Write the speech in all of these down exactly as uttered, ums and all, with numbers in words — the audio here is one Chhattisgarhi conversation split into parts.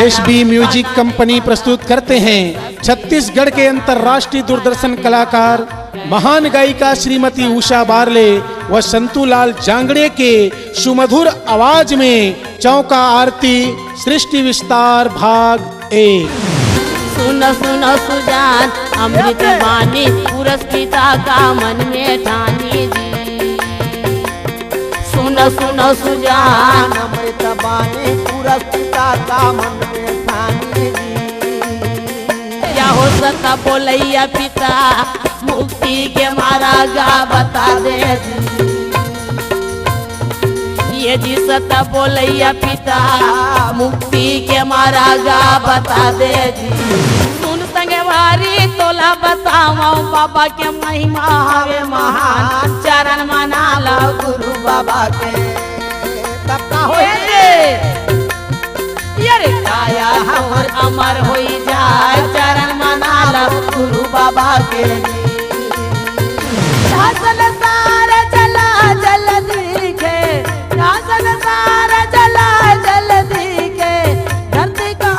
एस बी म्यूजिक कंपनी प्रस्तुत करते हैं छत्तीसगढ़ के अंतर्राष्ट्रीय दूरदर्शन कलाकार, महान गायिका श्रीमती उषा बारले व संतूलाल जांगड़े के सुमधुर आवाज में चौका आरती सृष्टि विस्तार भाग एक। सुन सुन सुजान अमृत बानी पुरस्कृता का मन में ठानी जी। सुन सुन सुजान अमृत बानी पुरस्कृता का मन में ठानी जी। या हो सत बोलैया पिता मुक्ति के मार्ग बता दे जी। ये जी सत बोलैया पिता मुक्ति के मार्ग बता दे जी। सुन संगे भारी तोला बतावो बाबा के महिमा हवे महान। चरण मना लो गुरु बाबा के तब का होई रे। ये रे काया हमर अमर होई जाए चरण मना लो गुरु बाबा के। शासन सारा जला जल दिखे, शासन सारा जला जल दिखे, धरती का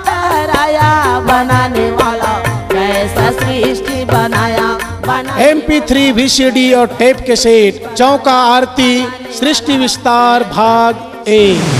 ठहराया बनाने वाला कैसा सृष्टि बनाया बना एम पी थ्री, वी सी डी और टेप कैसेट चौका आरती सृष्टि विस्तार भाग एक।